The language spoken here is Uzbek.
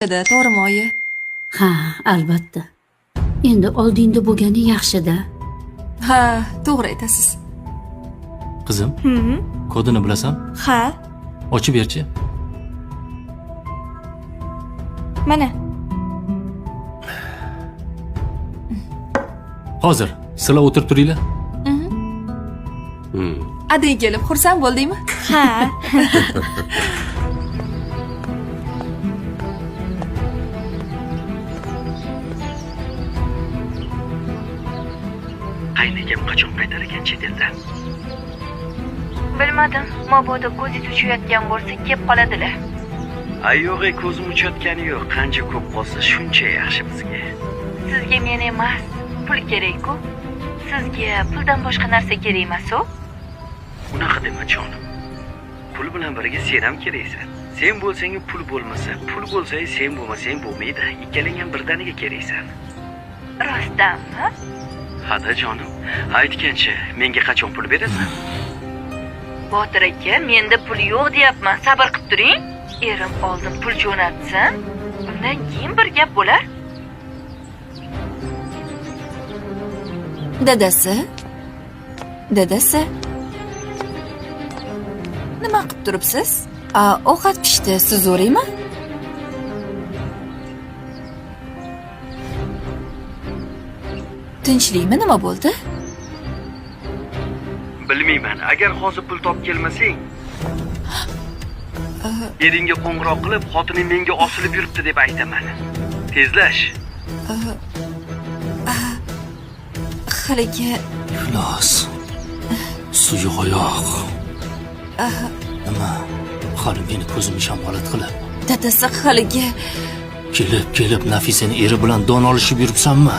To'g'rimi, oyi? Ha, albatta. Endi oldinda bo'lgani yaxshi-da. Ha, to'g'ri aytasiz. Qizim, kodini bilasan? Ha, Ochib berchi. Mana. Hozir sizlar o'tirib turinglar. Adang kelib xursand bo'ldingmi? Ha. Qaynakam qachon qaytar ekan chet eldan? Bilmadim, mabodo ko'zingiz uchayotgan bo'lsa, kep qoladilar. Ay yo'q, ey, ko'zim uchayotgani yo'q. Qancha ko'p qolsa shuncha yaxshi bizga. Sizga men emas, pul kerak-ku. Sizga puldan boshqa narsa kerak emas-u? Unaqa dema jonim. Pul bilan birga sen ham keraksan. Sen bo'lsang pul bo'lmasa, pul bo'lsa sen bo'lmasang bo'lmaydi. Ikkalang ham birdaniga keraksan. Rostdanmi? Hada jonim, aytgancha menga qachon pul berasan? Botir aka, menda pul yo'q deyapman. Sabr qilib turing. Erim oldin pul jo'natsin, undan keyin bir gap bo'lar. Dadasi? Dadasi? Nima qilib turibsiz? A, ovqat pishdi, siz o'raymi? Tinchlikmi, nima bo'ldi? Bilmayman. Agar hozir pul topib kelmasang, eringga qo'ng'iroq qilib, xotining menga osilib yuribdi deb aytaman. Tezlash. Haligi Iflos. Suyuq oyoq. Nima? Hali meni ko'zim shamolat qilib. Dadasi, haligi Kelib, kelib Nafisani eri bilan don olishib yuribsanmi?